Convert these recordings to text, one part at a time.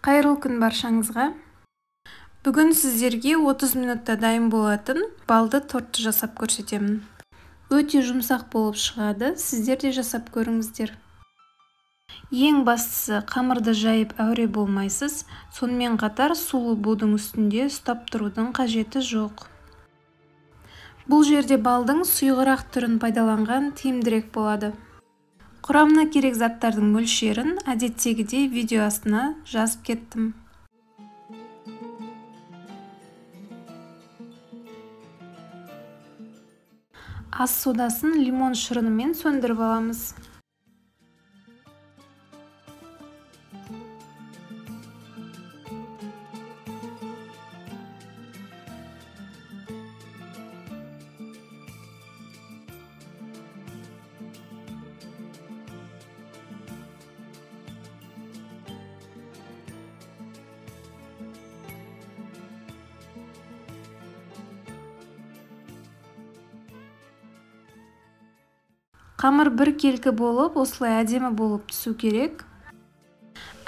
Қайырлы күн баршаңызға. Бүгін сіздерге 30 минутта дайын болатын балды тортты жасап көрсетемін. Өте жұмсақ болып шығады, сіздер де жасап көріңіздер. Ең бастысы қамырды жайып әуре болмайсыз, сонымен қатар сулы будың үстінде ұстап тұрудың қажеті жоқ. Бұл жерде балдың сұйығырақ түрін пайдаланған тиімдірек болады. Құрамына керек заттардың мөлшерін әдеттегідей видео астына жазып кеттім. Ас содасын лимон шырынымен сөндіріп аламыз. Қамыр бір келкі болып, осылай әдемі болып түсу керек.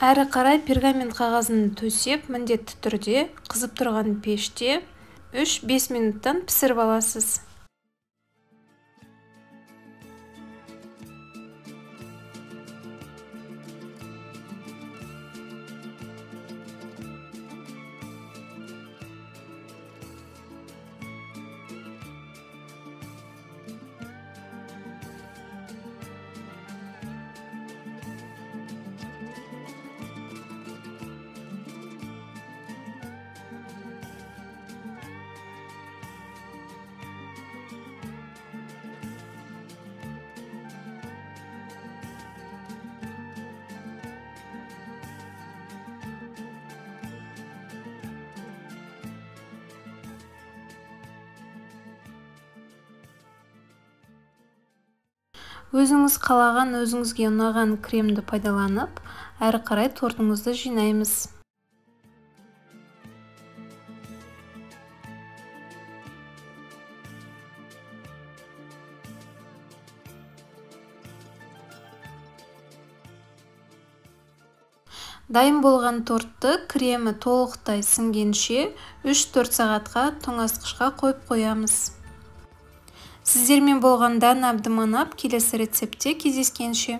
Әрі қарай пергамент қағазын төсеп, міндетті түрде қызып тұрған пеште 3-5 минуттан пісіріп аласыз. Өзіңіз қалаған, өзіңізге ұнаған кремді пайдаланып, әрі қарай тортыңызды жинаймыз. Дайын болған тортты кремі толықтай сіңгенше 3-4 сағатқа тоңазытқышқа қойып қоямыз. Сіздермен болған Дана Әбдіманап, келесі рецептте кездескенше.